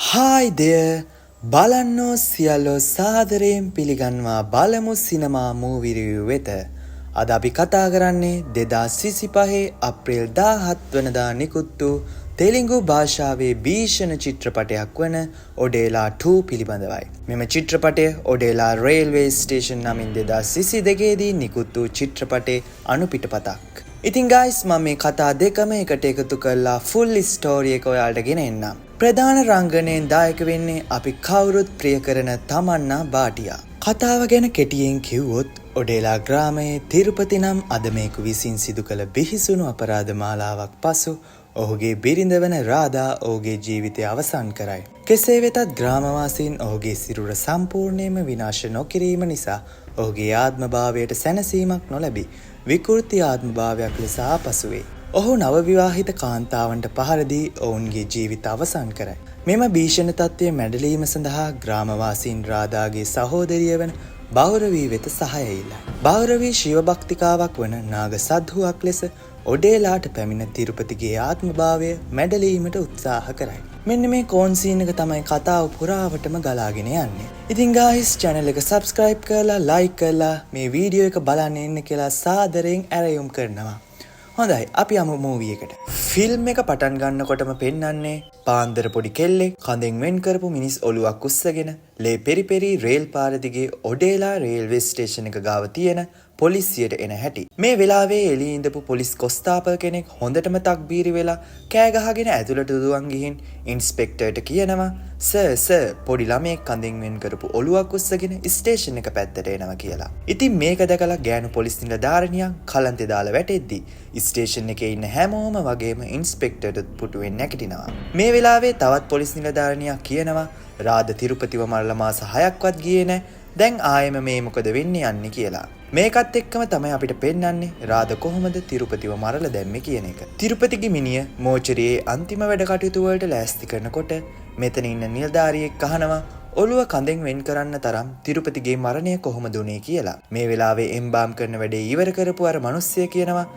Hi දෙයර්, බලන්නෝ සියල්ලෝ සාදරයෙන් පිළිගන්වා බලමු සිනමා මූවි රිවිව් වෙත. අද අපි කතා කරන්නේ 2025 අප්‍රේල් 17 වනදා නිකුත් වූ තෙලිඟු භාෂාවේ භීෂණ චිත්‍රපටයක් වන ඔඩේලා 2 පිළිබඳවයි. මෙම චිත්‍රපටය ඔඩේලා රේල්වේ ස්ටේෂන් නමින් 2022 දී නිකුත් වූ චිත්‍රපටයේ අනුපිටපතක්. ඉතින් ගයිස්, මම මේ කතා දෙකම එකට එකතු කරලා ෆුල් ස්ටෝරි එක ඔයාලට ගෙන එන්නම්. ප්‍රධාන රංගනයෙන් දායක වෙන්නේ අපි කවුරුත් ප්‍රිය කරන තමන්නා භාටියා. කතාව ගැන කෙටියෙන් කිව්වොත්, ඔඩේලා ග්‍රාමයේ තිරුපති නම් අදමයෙකු විසින් සිදු කළ බිහිසුණු අපරාධ මාලාවක් පසු ඔහුගේ බිරිඳ වන රාධා ඔහුගේ ජීවිතය අවසන් කරයි. කෙසේ වෙතත් ග්‍රාමවාසීන් ඔහුගේ සිරුර සම්පූර්ණයෙන්ම විනාශ නොකිරීම නිසා ඔහුගේ ආත්ම භාවයට සැනසීමක් නොලැබී විකෘති ආත්ම භාවයක් ලෙස ආපසු වේ. ඔහු නව විවාහිත කාන්තාවන්ට පහර දී ඔවුන්ගේ ජීවිත අවසන් කරයි. මෙම භීෂණ තත්ත්වය මැඩලීම සඳහා ග්‍රාමවාසීන් රාධාගේ සහෝදරිය වන බෞරවී වෙත සහාය ඉල්ලයි. බෞරවී ශිව භක්තිකාවක් වන නාග සද්ධුවක් ලෙස ඔඩේලාට පැමිණ තිරුපතිගේ ආත්මභාවය මැඩලීමට උත්සාහ කරයි. මෙන්න මේ කෝන් සීන් එක තමයි කතාව පුරාවටම ගලාගෙන යන්නේ. ඉතින් ගායිස්, චැනල් එක සබ්ස්ක්‍රයිබ් කරලා, ලයික් කරලා මේ වීඩියෝ එක බලන්න එන්න කියලා සාදරයෙන් ඇරයුම් කරනවා. හොඳයි, අපි යමු මූවි එකට. ෆිල්ම් එක පටන් ගන්නකොටම පෙන්වන්නේ පාන්දර පොඩි කෙල්ලෙක් කඳෙන් වෙන් කරපු මිනිස් ඔලුවක් උස්සගෙන ලේ පෙරි පෙරි රේල් පාර දිගේ ඔඩේලා රේල්වේ ස්ටේෂන් එක ගාව තියෙන පොලිසියට එන හැටි. මේ වෙලාවේ එළියේ ඉඳපු පොලිස් කොස්තාපල් කෙනෙක් හොඳටම තක්බීරි වෙලා කෑ ගහගෙන ඇතුළට දුවන් ගිහින් ඉන්ස්පෙක්ටර්ට කියනවා, "සර් සර්, පොඩි ළමයෙක් කඳෙන් වෙන් කරපු ඔලුවක් උස්සගෙන ස්ටේෂන් එක පැත්තට එනවා" කියලා. ඉතින් මේක දැකලා ගෑනු පොලිස් නිලධාරිනියක් කලන්තේ දාලා වැටෙද්දි ස්ටේෂන් එකේ ඉන්න හැමෝම වගේම ඉන්ස්පෙක්ටර්ටත් පුටුවෙන් නැගිටිනවා. මේ වෙලාවේ තවත් පොලිස් නිලධාරිනියක් කියනවා, රාධ තිරුපතිව මරලා මාස 6ක්වත් ගියේ නෑ, දැන් ආයෙම මේ මොකද වෙන්නේ යන්නේ කියලා. මේකත් එක්කම තමයි අපිට පෙන්වන්නේ රාධ කොහොමද තිරුපතිව මරලා දැම්මේ කියන එක. තිරුපතිගේ මිනිය මෝචරියේ අන්තිම වැඩ කටයුතු වලට ලෑස්ති කරනකොට මෙතන ඉන්න නිලධාරියෙක් අහනවා, ඔළුව කඳෙන් වෙන් කරන්න තරම් තිරුපතිගේ මරණය කොහොමද උනේ කියලා. මේ වෙලාවේ එම්බාම් කරන වැඩේ ඉවර කරපු අර මිනිස්සය කියනවා,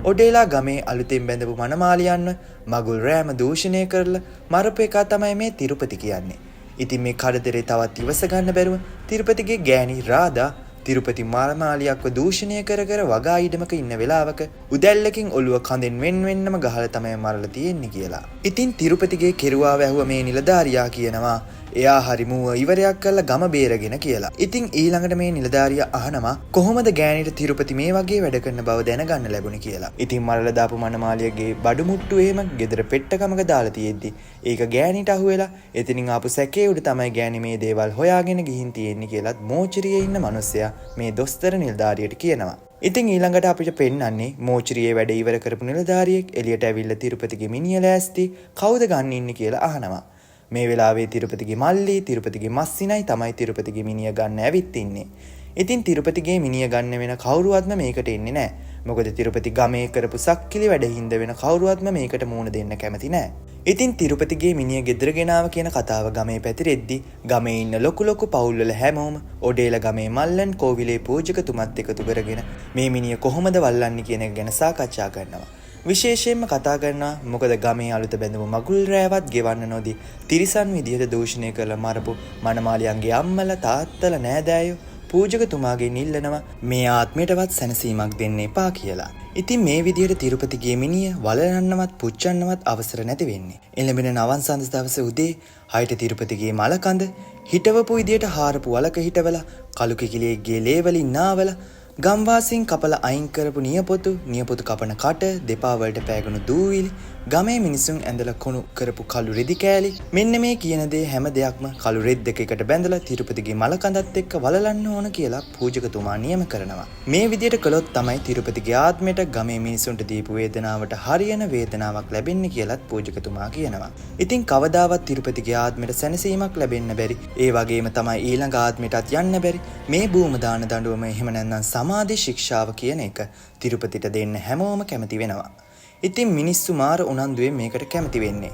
ඔඩේලා ගමේ අලුතෙන් බැඳපු මනමාලියන්ව මගුල් රෑම දූෂණය කරලා මරපු එකා තමයි මේ තිරුපති කියන්නේ. ඉතින් මේ කරදරේ තවත් ඉවස ගන්න බැරුව තිරුපතිගේ ගෑණි රාධා තිරුපති මනමාලියක්ව දූෂණය කර කර වගා ඉඩමක ඉන්න වෙලාවක උදැල්ලකින් ඔළුව කඳෙන් වෙන් වෙන්නම ගහලා තමයි මරලා තියෙන්නේ කියලා. ඉතින් තිරුපතිගේ කෙරුවාව ඇහුව මේ නිලධාරියා කියනවා, එයා හරි මූව ඉවරයක් කරලා ගම බේරගෙන කියලා. ඉතින් ඊළඟට මේ නිලධාරියා අහනවා, කොහොමද ගෑණිට තිරුපති මේ වගේ වැඩ කරන බව දැනගන්න ලැබුණේ කියලා. ඉතින් මරලා දාපු මනමාලියගේ බඩු මුට්ටු එහෙම ගෙදර පෙට්ටකමක දාලා තියෙද්දි ඒක ගෑණිට අහුවෙලා එතනින් ආපු සැකේ උඩ තමයි ගෑණි මේ දේවල් හොයාගෙන ගිහින් තියෙන්නේ කියලත් මෝචරියේ ඉන්න මනුස්සයා මේ දොස්තර නිලධාරියට කියනවා. ඉතින් ඊළඟට අපිට පෙන්වන්නේ මෝචරියේ වැඩ ඉවර කරපු නිලධාරියෙක් එළියට ඇවිල්ලා තිරුපතිගේ මිනිය ලෑස්ති, කවුද ගන්න ඉන්නේ කියලා අහනවා. මේ වෙලාවේ තිරුපතිගේ මල්ලි, තිරුපතිගේ මස්සිනයි තමයි තිරුපතිගේ මිනිය ගන්න ඇවිත් ඉන්නේ. ඉතින් තිරුපතිගේ මිනිය ගන්න වෙන කවුරුවත්ම මේකට එන්නේ නැහැ. මොකද තිරුපති ගමේ කරපු සක්කිලි වැඩ හින්දා වෙන කවුරුවත්ම මේකට මූණ දෙන්න කැමති නෑ. ඉතින් තිරුපතිගේ මිනිය ගෙදර ගෙනාව කියන කතාව ගමේ පැතිරෙද්දි ගමේ ඉන්න ලොකු ලොකු පවුල්වල හැමෝම ඔඩේල ගමේ මල්ලන් කෝවිලේ පූජකතුමත් එකතු කරගෙන මේ මිනිය කොහොමද වල්ලන්නේ කියන එක ගැන සාකච්ඡා කරනවා. විශේෂයෙන්ම කතා කරනවා, මොකද ගමේ අලුත බැඳපු මගුල් රෑවත් ගෙවන්න නොදී තිරිසන් විදිහට දූෂණය කරලා මරපු මනමාලියන්ගේ අම්මලා, තාත්තලා, නෑදෑයෝ පූජකතුමාගෙන් ඉල්ලනවා මේ ආත්මයටවත් සැනසීමක් දෙන්න එපා කියලා. ඉතින් මේ විදිහට තිරුපතිගේ මිනිය වලලන්නවත් පුච්චන්නවත් අවසර නැති වෙන්නේ. එළඹෙන නවන් සඳ දවසේ උදේ 6ට තිරුපතිගේ මලකඳ හිටවපු විදිහට හාරපු වලක හිටවලා, කළු කිකිලියෙක්ගේ ලේ වලින් නාවලා, ගම්වාසීන් කපලා අයින් කරපු නියපොතු, නියපොතු කපන කට, දෙපා වලට පෑගුණු දූවිලි, ගමේ මිනිසුන් ඇඳලා කුණු කරපු කළු රෙදි කෑලි, මෙන්න මේ කියන දේ හැම දෙයක්ම කළු රෙද්දක එකට බැඳලා තිරුපතිගේ මලකඳත් එක්ක වලලන්න ඕන කියලා පූජකතුමා නියම කරනවා. මේ විදියට කළොත් තමයි තිරුපතිගේ ආත්මයට ගමේ මිනිසුන්ට දීපු වේදනාවට හරියන වේදනාවක් ලැබෙන්නේ කියලත් පූජකතුමා කියනවා. ඉතින් කවදාවත් තිරුපතිගේ ආත්මයට සැනසීමක් ලැබෙන්න බැරි, ඒ වගේම තමයි ඊළඟ ආත්මයටත් යන්න බැරි මේ භූම දාන දඬුවම, එහෙම නැත්නම් සමාධි ශික්ෂාව කියන එක තිරුපතිට දෙන්න හැමෝම කැමති වෙනවා. ඉතින් මිනිස්සු මාර උනන්දුවෙන් මේකට කැමති වෙන්නේ.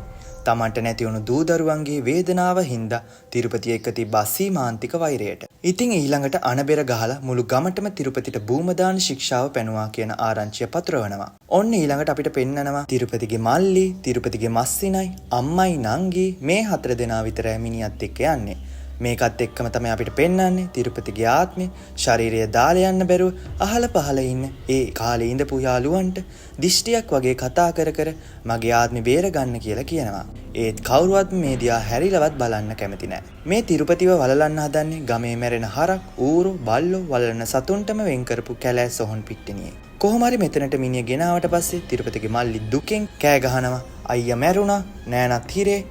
තමන්ට නැති වුණු දූ දරුවන්ගේ වේදනාව හින්දා තිරුපති එක්ක තිබ්බ අසීමාන්තික වෛරයට. ඉතින් ඊළඟට අණබෙර ගහලා මුළු ගමටම තිරුපතිට භූමදාන ශික්ෂාව පැනුවා කියන ආරංචිය පතුරවනවා. ඔන්න ඊළඟට අපිට පෙන්නනවා තිරුපතිගේ මල්ලි, තිරුපතිගේ මස්සිනයි, අම්මයි නංගි මේ හතර දෙනා විතරයි මිනිහත් එක්ක යන්නේ. මේකත් එක්කම තමයි අපිට පෙන්වන්නේ තිරුපතිගේ ආත්මය ශරීරය දාලා යන්න බැරුව අහල පහල ඉන්න ඒ කාලේ ඉඳපු යාළුවන්ට දිෂ්ටියක් වගේ කතා කර කර මගේ ආත්මෙ බේර ගන්න කියලා කියනවා. ඒත් කවුරුවත් මේ දිහා හැරිලවත් බලන්න කැමති නෑ. මේ තිරුපතිව වලලන්න හදන්නේ ගමේ මැරෙන හරක්, ඌරෝ, බල්ලෝ වලලන සතුන්ටම වෙන් කරපු කැලෑ සොහොන් පිට්ටනියේ. කොහොම හරි මෙතනට මිනිහ ගෙනාවට පස්සේ තිරුපතිගේ මල්ලි දුකෙන් කෑ ගහනවා. අයියා මැරුණා, නෑනත් හිරේ,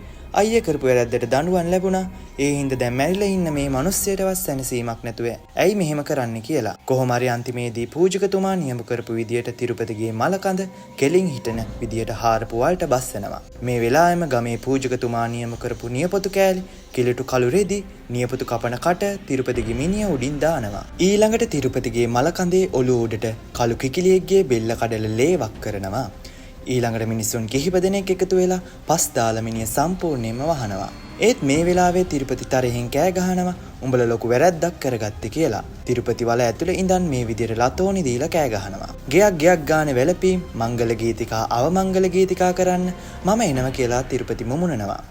අයියා කරපු වැරැද්දට දඬුවම් ලැබුණා. ඒ හින්දා දැන් මැරිලා ඉන්න මේ මිනිස්සයාටවත් සැනසීමක් නැතුව ඇයි මෙහෙම කරන්නේ කියලා. කොහොම හරි අන්තිමේදී පූජකතුමා නියම කරපු විදියට තිරුපතිගේ මලකඳ කෙලින් හිටන විදියට හාරපු වලට බස්සනවා. මේ වෙලාවෙම ගමේ පූජකතුමා නියම කරපු නියපොතු කෑලි, කිලිටු කළු රෙදි, නියපොතු කපන කට තිරුපතිගේ මිනිය උඩින් දානවා. ඊළඟට තිරුපතිගේ මලකඳේ ඔළුව උඩට කළු කිකිලියෙක්ගේ බෙල්ල කඩලා ලේ වක් කරනවා. ඊළඟට මිනිස්සුන් කිහිප දෙනෙක් එකතු වෙලා පස් දාලා මිනිහ සම්පූර්ණයෙන්ම වහනවා. ඒත් මේ වෙලාවේ තිරුපති තරහෙන් කෑ ගහනවා උඹලා ලොකු වැරැද්දක් කරගත්තේ කියලා. තිරුපති වල ඇතුලේ ඉඳන් මේ විදියට ලතෝනි දීලා කෑ ගහනවා. ගෙයක් ගෙයක් ගානේ වැළපීම්, මංගල ගීතිකා අවමංගල ගීතිකා කරන්න මම එනවා කියලා තිරුපති මුමුණනවා.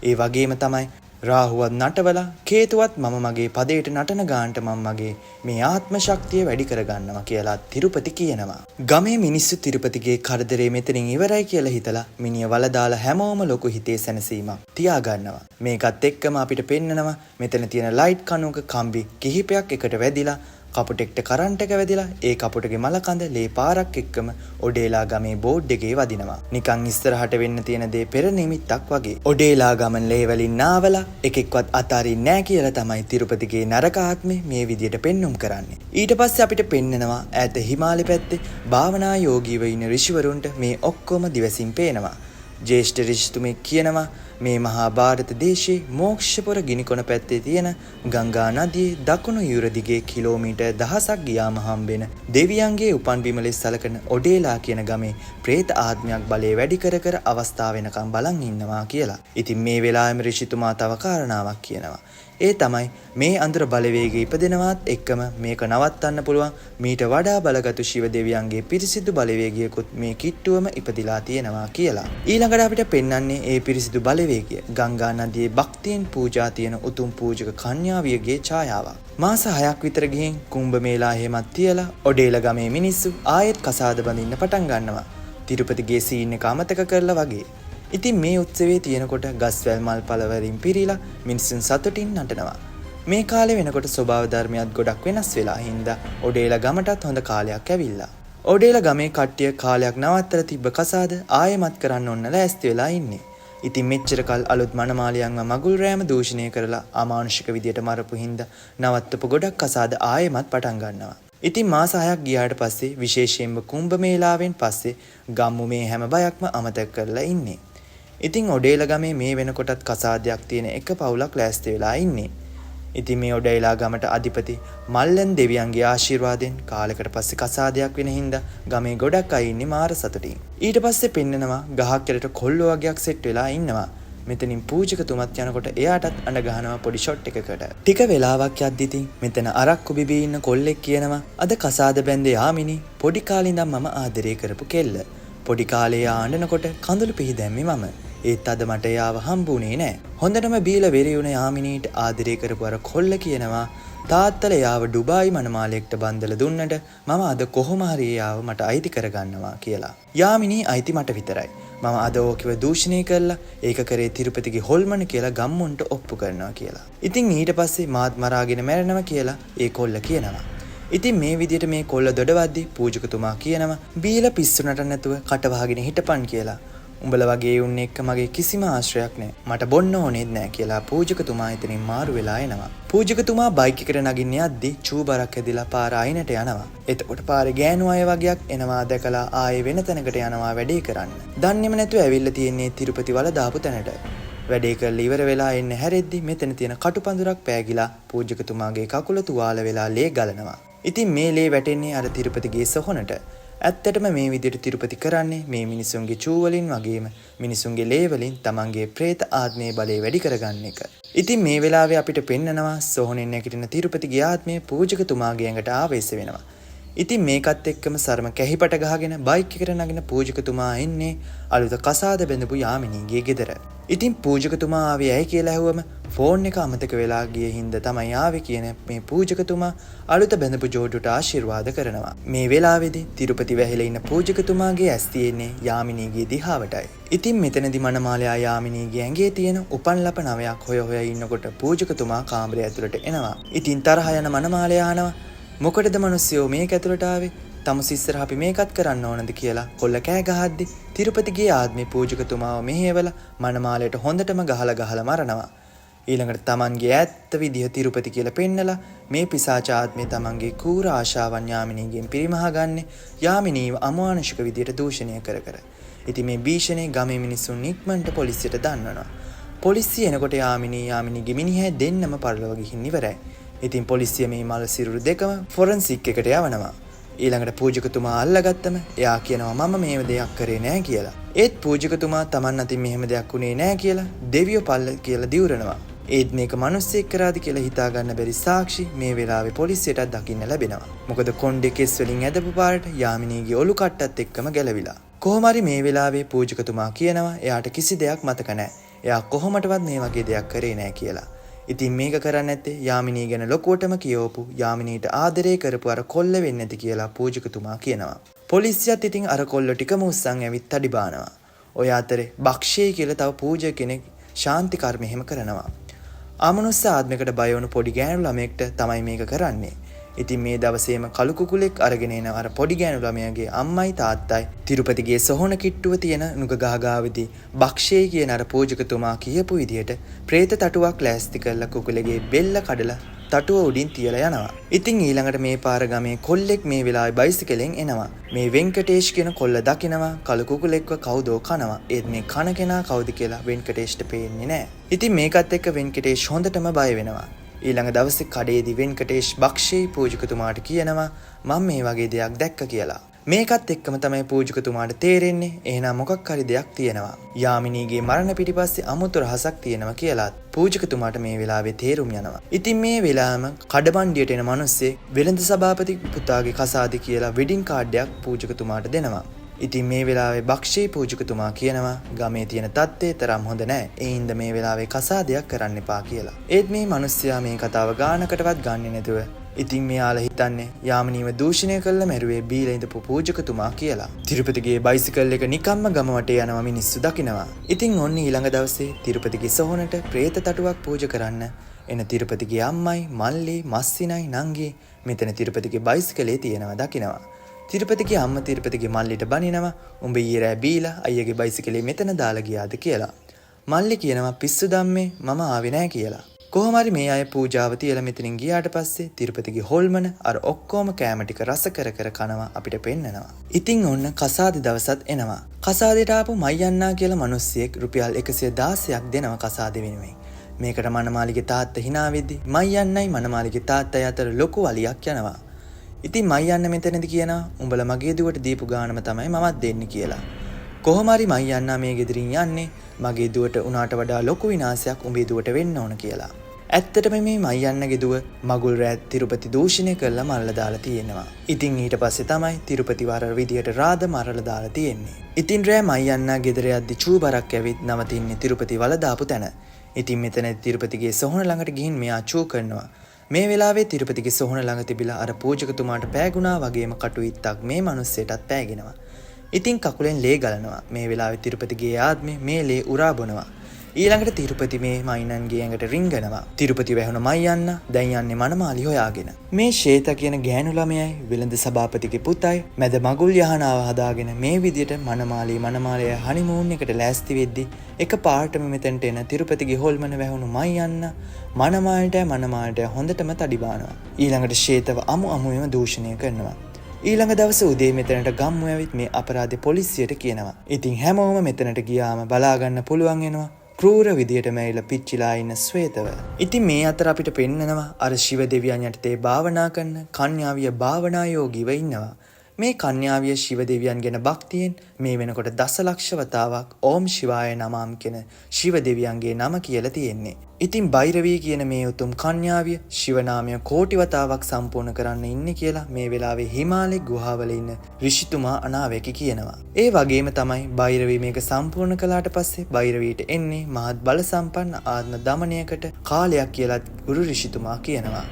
ඒ වගේම තමයි රාහුවත් නටවලා කේතුවත් මම මගේ පදයට නටන ගානට මම මගේ මේ ආත්ම ශක්තිය වැඩි කරගන්නවා කියලා තිරුපති කියනවා. ගමේ මිනිස්සු තිරුපතිගේ කරදරේ මෙතනින් ඉවරයි කියලා හිතලා මිනිහ වල දාලා හැමෝම ලොකු හිතේ සැනසීමක් තියාගන්නවා. මේකත් එක්කම අපිට පෙන්නනවා මෙතන තියෙන ලයිට් කණුවක කම්බි කිහිපයක් එකට වැදිලා කපුටෙක්ට කරන්ට් එක වැදිලා ඒ කපුටගේ මලකඳ ලේ පාරක් එක්කම ඔඩේලා ගමේ බෝඩ් එකේ වදිනවා. නිකන් ඉස්සරහට වෙන්න තියෙන දේ පෙර නිමිත්තක් වගේ. ඔඩේලා ගමන් ලේ වලින් නාවලා එකෙක්වත් අතාරින්නේ නෑ කියලා තමයි තිරුපතිගේ නරක ආත්මේ මේ විදියට පෙන්නුම් කරන්නේ. ඊට පස්සේ අපිට පෙන්නනවා ඈත හිමාලය පැත්තේ භාවනා යෝගීව ඉන්න ඍෂිවරුන්ට මේ ඔක්කොම දිවසින් පේනවා. ජේෂ්ඨ ඍෂිතුමෙක් කියනවා මේ මහා භාරත දේශයේ මෝක්ෂපුර ගිනිකොන පැත්තේ තියෙන ගංගා නදියේ දකුණු යුර දිගේ කිලෝමීටර් 1000ක් ගියාම හම්බෙන දෙවියන්ගේ උපන් බිම ලෙස සලකන ඔඩේලා කියන ගමේ ප්‍රේත ආත්මයක් බලය වැඩි කර කර අවස්ථාව වෙනකම් බලන් ඉන්නවා කියලා. ඉතින් මේ වෙලාවෙම ඍෂිතුමා තව කාරණාවක් කියනවා. ඒ තමයි මේ අඳුර බලවේගය ඉපදෙනවත් එක්කම මේක නවත්තන්න පුළුවන් මීට වඩා බලගතු ශිව දෙවියන්ගේ පිරිසිදු බලවේගයකුත් මේ කිට්ටුවම ඉපදිලා තියෙනවා කියලා. ඊළඟට අපිට පෙන්වන්නේ ඒ පිරිසිදු බලවේගය ගංගා නදියේ භක්තියෙන් පූජා තියෙන උතුම් පූජක කන්‍යාවියගේ ඡායාවක්. මාස 6ක් විතර ගිහින් කුම්භ මේලා එහෙමත් තියලා ඔඩේල ගමේ මිනිස්සු ආයෙත් කසාද බඳින්න පටන් ගන්නවා. තිරුපතිගේ සීන් එක අමතක කරලා වගේ. ඉතින් මේ උත්සවයේ තියෙනකොට ගස්වැල් මල් පළ වලින් පිරීලා මිනිසුන් සතුටින් නටනවා. මේ කාලේ වෙනකොට ස්වභාව ධර්මයක් ගොඩක් වෙනස් වෙලා හින්දා ඔඩේලා ගමටත් හොඳ කාලයක් ඇවිල්ලා. ඔඩේලා ගමේ කට්ටිය කාලයක් නවත්තලා තිබ්බ කසාද ආයෙමත් කරන්න ඔන්න ලෑස්ති වෙලා ඉන්නේ. ඉතින් මෙච්චර කල් අලුත් මනමාලියන්ව මගුල් රෑම දූෂණය කරලා අමානුෂික විදියට මරපු හින්දා නවත්තපු ගොඩක් කසාද ආයෙමත් පටන් ගන්නවා. ඉතින් මාස 6ක් ගියාට පස්සේ විශේෂයෙන්ම කුම්භ මේලාවෙන් පස්සේ ගම්මු මේ හැම බයක්ම අමතක කරලා ඉන්නේ. ඉතින් ඔඩේලා ගමේ මේ වෙනකොටත් කසාදයක් තියෙන එක පවුලක් ලෑස්ති වෙලා ඉන්නේ. ඉතින් මේ ඔඩේලා ගමට අධිපති මල්ලන් දෙවියන්ගේ ආශිර්වාදයෙන් කාලෙකට පස්සේ කසාදයක් වෙන හින්දා ගමේ ගොඩක් අය ඉන්නේ මාර සතුටින්. ඊට පස්සේ පෙන්නනවා ගහක් යටට කොල්ලෝ වගේක් සෙට් වෙලා ඉන්නවා. මෙතනින් පූජකතුමත් යනකොට එයාටත් අඬ ගහනවා පොඩි ෂොට් එකකට. ටික වෙලාවක් යද්දි ඉතින් මෙතන අරක්කු බිබී ඉන්න කොල්ලෙක් කියනවා අද කසාද බැන්දේ යාමිනි පොඩි කාලේ ඉඳන් මම ආදරේ කරපු කෙල්ල. පොඩි කාලේ එයා අඬනකොට කඳුළු පිහි දැම්මේ මම. ඒත් අද මට එයාව හම්බුනේ නෑ. හොඳටම බීලා වෙරි වුණ යාමිනීට ආදරේ කරපු අර කොල්ල කියනවා තාත්තලා එයාව ඩුබායි මනමාලයෙක්ට බන්දලා දුන්නට මම අද කොහොම හරි එයාව මට අයිති කරගන්නවා කියලා. යාමිනී අයිති මට විතරයි. මම අද ඕකිව දූෂණය කරලා ඒක කරේ තිරුපතිගේ හොල්මන කියලා ගම්මුන්ට ඔප්පු කරනවා කියලා. ඉතින් ඊට පස්සේ මාත් මරාගෙන මැරෙනවා කියලා ඒ කොල්ල කියනවා. ඉතින් මේ විදියට මේ කොල්ල දොඩවද්දි පූජකතුමා කියනවා බීලා පිස්සු නටන්න නැතුව කට වහගෙන හිටපන් කියලා. උඹලා වගේ උන් එක්ක මගේ කිසිම ආශ්‍රයක් නෑ. මට බොන්න ඕනෙත් නෑ කියලා පූජකතුමා එතනින් මාරු වෙලා එනවා. පූජකතුමා බයික් එකට නගින්න යද්දි චූබරක් ඇදිලා පාර අයිනට යනවා. එතකොට පාරේ ගෑනු අය වගේක් එනවා දැකලා ආයේ වෙන තැනකට යනවා වැඩේ කරන්න. දන්නේම නැතුව ඇවිල්ලා තියෙන්නේ තිරුපති වල දාපු තැනට. වැඩේ කරලා ඉවර වෙලා එන්න හැරෙද්දි මෙතන තියෙන කටුපඳුරක් පෑගිලා පූජකතුමාගේ කකුල තුවාල වෙලා ලේ ගලනවා. ඉතින් මේ ලේ වැටෙන්නේ අර තිරුපතිගේ සොහොනට. ඇත්තටම මේ විදිහට තිරුපති කරන්නේ මේ මිනිසුන්ගේ චූ වලින් වගේම මිනිසුන්ගේ ලේ වලින් තමන්ගේ ප්‍රේත ආත්මයේ බලය වැඩි කරගන්න එක. ඉතින් මේ වෙලාවේ අපිට පෙන්නනවා සොහොනෙන් නැගිටින තිරුපතිගේ ආත්මය පූජකතුමාගේ ඇඟට ආවේශ වෙනවා. ඉතින් මේකත් එක්කම සර්ම කැහිපට ගහගෙන බයික් එකට නගින පූජකතුමා එන්නේ අලුත කසාද බැඳපු යාමිනීගේ ගෙදර. ඉතින් පූජකතුමා ආවේ ඇයි කියලා ඇහුවම ෆෝන් එක අමතක වෙලා ගිය හින්දා තමයි ආවේ කියන මේ පූජකතුමා අලුත බැඳපු ජෝඩුවට ආශිර්වාද කරනවා. මේ වෙලාවේදී තිරුපති වැහිලා ඉන්න පූජකතුමාගේ ඇස් තියෙන්නේ යාමිනීගේ දිහාවටයි. ඉතින් මෙතනදි මනමාලයා යාමිනීගේ ඇඟේ තියෙන උපන් ලප නවයක් හොය හොය ඉන්නකොට පූජකතුමා කාමරය ඇතුළට එනවා. ඉතින් තරහ යන මනමාලයා අහනවා, මොකටද මිනිස්සුયો මේක ඇතුළට ආවේ? තමුස් ඉස්සරහ අපි මේකත් කරන්න ඕනද කියලා කොල්ල කෑ ගහද්දි තිරුපතිගේ ආත්මේ පූජකතුමාව මෙහෙवला මනමාලයට හොඳටම ගහලා ගහලා මරනවා. ඊළඟට තමන්ගේ ඇත්ත විදිහ තිරුපති කියලා පෙන්නලා මේ පිසාච ආත්මේ තමන්ගේ කූර ආශාවන් යාමිනීගෙන් පිරිමහ ගන්නේ යාමිනීව අමානුෂික විදියට දූෂණය කර කර. ඉතින් මේ භීෂණේ ගමේ මිනිස්සුන් ඉක්මනට පොලිසියට දන්වනවා. පොලිසිය එනකොට යාමිනී යාමිනීගේ මිනිහා දෙන්නම පරලොව ගිහින් ඉවරයි. ඉතින් පොලිසිය මේ මල සිරුරු දෙකම ෆොරන්සික් එකට යවනවා. ඊළඟට පූජකතුමා අල්ලගත්තම එයා කියනවා මම මේව දෙයක් කරේ නෑ කියලා. ඒත් පූජකතුමා තමන් අතින් මෙහෙම දෙයක් වුණේ නෑ කියලා දෙවියෝ පල්ල කියලා දිවුරනවා. ඒත් මේක මිනිස්සෙක් කරාද කියලා හිතා ගන්න බැරි සාක්ෂි මේ වෙලාවේ පොලිසියටත් දකින්න ලැබෙනවා. මොකද කොණ්ඩේ කෙස් වලින් ඇදපු පාරට යාමිනීගේ ඔලු කට්ටත් එක්කම ගැලවිලා. කොහොම හරි මේ වෙලාවේ පූජකතුමා කියනවා එයාට කිසි දෙයක් මතක නෑ. එයා කොහොමටවත් මේ වගේ දෙයක් කරේ නෑ කියලා. ඉතින් මේක කරන්න ඇත්තේ යාමිනී ගැන ලොකුවටම කියවපු යාමිනීට ආදරය කරපු අර කොල්ල වෙන්නේ නැති කියලා පූජකතුමා කියනවා. පොලිසියත් ඉතින් අර කොල්ල ටිකම උස්සන් ඇවිත් තඩි බානවා. ඔය අතරේ බක්ෂේ කියලා තව පූජක කෙනෙක් ශාන්ති කර්ම එහෙම කරනවා. අමනුස්ස ආත්මයකට බය වුණු පොඩි ගෑනු ළමයෙක්ට තමයි මේක කරන්නේ. ඉතින් මේ දවසේම කළු කුකුලෙක් අරගෙන එන අර පොඩි ගෑනු ළමයාගේ අම්මයි තාත්තයි තිරුපතිගේ සොහොන කිට්ටුව තියෙන නුග ගහ ගාවේදී බක්ෂේ කියන අර පූජකතුමා කියපු විදියට ප්‍රේත තටුවක් ලෑස්ති කරලා කුකුලගේ බෙල්ල කඩලා තටුව උඩින් තියලා යනවා. ඉතින් ඊළඟට මේ පාර ගමේ කොල්ලෙක් මේ වෙලාවේ බයිසිකලෙන් එනවා. මේ වෙන්කටේෂ් කියන කොල්ල දකිනවා කළු කුකුලෙක්ව කවුදෝ කනවා. ඒත් මේ කන කෙනා කවුද කියලා වෙන්කටේෂ්ට පේන්නේ නෑ. ඉතින් මේකත් එක්ක වෙන්කටේෂ් හොඳටම බය වෙනවා. ඊළඟ දවසේ කඩේදී වෙන්කටේෂ් බක්ෂේ පූජකතුමාට කියනවා මම මේ වගේ දෙයක් දැක්ක කියලා. මේකත් එක්කම තමයි පූජකතුමාට තේරෙන්නේ එහෙනම් මොකක් හරි දෙයක් තියෙනවා. යාමිනීගේ මරණ පිටිපස්සේ අමුතු රහසක් තියෙනවා කියලාත් පූජකතුමාට මේ වෙලාවේ තේරුම් යනවා. ඉතින් මේ වෙලාවම කඩබණ්ඩියට එන මිනිස්සේ වෙළඳ සභාපති පුතාගේ කසාදි කියලා වෙඩින් කාඩ් එකක් පූජකතුමාට දෙනවා. ඉතින් මේ වෙලාවේ බක්ෂේ පූජකතුමා කියනවා ගමේ තියෙන තත්ත්වය තරම් හොඳ නෑ. ඒ හින්දා මේ වෙලාවේ කසාදයක් කරන්න එපා කියලා. ඒත් මේ මිනිස්සයා මේ කතාව ගානකටවත් ගන්නෙ නැතුව ඉතින් මෙයාලා හිතන්නේ යාමිනීව දූෂණය කළා මැරුවේ බීලා ඉඳපු පූජකතුමා කියලා. තිරුපතිගේ බයිසිකල් එක නිකම්ම ගම වටේ යනවා මිනිස්සු දකිනවා. ඉතින් ඔන්න ඊළඟ දවසේ තිරුපතිගේ සොහොනට ප්‍රේත තටුවක් පූජ කරන්න එන තිරුපතිගේ අම්මයි මල්ලි මස්සිනයි නංගි මෙතන තිරුපතිගේ බයිසිකලේ තියෙනවා දකිනවා. තිරුපතිගේ අම්මා තිරුපතිගේ මල්ලිට බනිනවා උඹ ඊයේ රෑ බීලා අයියගේ බයිසිකලේ මෙතන දාලා ගියාද කියලා. මල්ලි කියනවා පිස්සු ධම්මේ මම ආවේ නෑ කියලා. කොහොම හරි මේ අය පූජාව තියලා මෙතනින් ගියාට පස්සේ තිරුපතිගේ හොල්මන අර ඔක්කොම කෑම ටික රස කර කර කනවා අපිට පෙන්නනවා. ඉතින් ඔන්න කසාද දවසත් එනවා. කසාදෙට ආපු මයියන්නා කියලා මිනිස්සෙක් රුපියල් 116ක් දෙනවා කසාද වෙනුවෙන්. මේකට මනමාලිගේ තාත්තා hina වෙද්දි මයියන්නයි මනමාලිගේ තාත්තයි අතර ලොකු වලියක් යනවා. ඉතින් මයියන්න මෙතනදි කියනවා උඹලා මගේ දුවට දීපු ගානම තමයි මමත් දෙන්නේ කියලා. කොහොම හරි මයියන්නා මේ ගෙදරින් යන්නේ මගේ දුවට උනාට වඩා ලොකු විනාශයක් උඹේ දුවට වෙන්න ඕන කියලා. ඇත්තටම මේ මයියන්නගේ දුව මගුල් රෑත් තිරුපති දූෂණය කරලා මරලා දාලා තියෙනවා. ඉතින් ඊට පස්සේ තමයි තිරුපති වර විදියට රාද මරලා දාලා තියෙන්නේ. ඉතින් රෑ මයියන්නා ගෙදර යද්දි චූබරක් ඇවිත් නවතින්නේ තිරුපති වල දාපු තැන. ඉතින් මෙතන තිරුපතිගේ සොහොන ළඟට ගිහින් මෙයා චූ කරනවා. මේ වෙලාවේ තිරුපතිගේ සොහොන ළඟ තිබිලා අර පූජකතුමාට පෑගුණා වගේම කටුයිත්තක් මේ මිනිස්සෙටත් පෑගෙනවා. ඉතින් කකුලෙන් ලේ ගලනවා. මේ වෙලාවේ තිරුපතිගේ ආත්මේ මේ ලේ උරා බොනවා. ඊළඟට තිරුපති මේ මයින්නන්ගේ ඇඟට රිංගනවා. තිරුපති වැහුණ මයියන්න දැන් යන්නේ මනමාලි හොයාගෙන. මේ ශේත කියන ගෑනු ළමයයි වෙළඳ සභාපතිගේ පුතයි මැද මගුල් යහනාව හදාගෙන මේ විදියට මනමාලි මනමාලය හනිමූන් එකට ලෑස්ති වෙද්දි එක පාටම මෙතනට එන තිරුපතිගේ හොල්මන වැහුණු මයියන්න මනමාලට මනමාලට හොඳටම තඩි බානවා. ඊළඟට ශේතව අමු අමුවෙම දූෂණය කරනවා. ඊළඟ දවස උදේ මෙතනට ගම්මු ඇවිත් මේ අපරාධේ පොලිසියට කියනවා. ඉතින් හැමෝම මෙතනට ගියාම බලා ගන්න පුළුවන් වෙනවා ක්‍රූර විදියට මැරිලා පිච්චිලා ඉන්න ශ්වේතව. ඉතින් මේ අතර අපිට පෙන්නනවා අර ශිව දෙවියන් යටතේ භාවනා කරන කන්‍යාවිය භාවනා යෝගීව ඉන්නවා. මේ කන්‍යාවිය ශිව දෙවියන් ගැන භක්තියෙන් මේ වෙනකොට දසලක්ෂ වතාවක් ඕම් ශිවාය නමාම් කියන ශිව දෙවියන්ගේ නම කියලා තියෙන්නේ. ඉතින් බෛරවී කියන මේ උතුම් කන්‍යාවිය ශිව නාමය කෝටි වතාවක් සම්පූර්ණ කරන්න ඉන්නේ කියලා මේ වෙලාවේ හිමාලය ගුහාවල ඉන්න ඍෂිතුමා අනාවැකි කියනවා. ඒ වගේම තමයි බෛරවී මේක සම්පූර්ණ කළාට පස්සේ බෛරවීට එන්නේ මහත් බල සම්පන්න ආත්ම දමනයකට කාලයක් කියලාත් ගුරු ඍෂිතුමා කියනවා.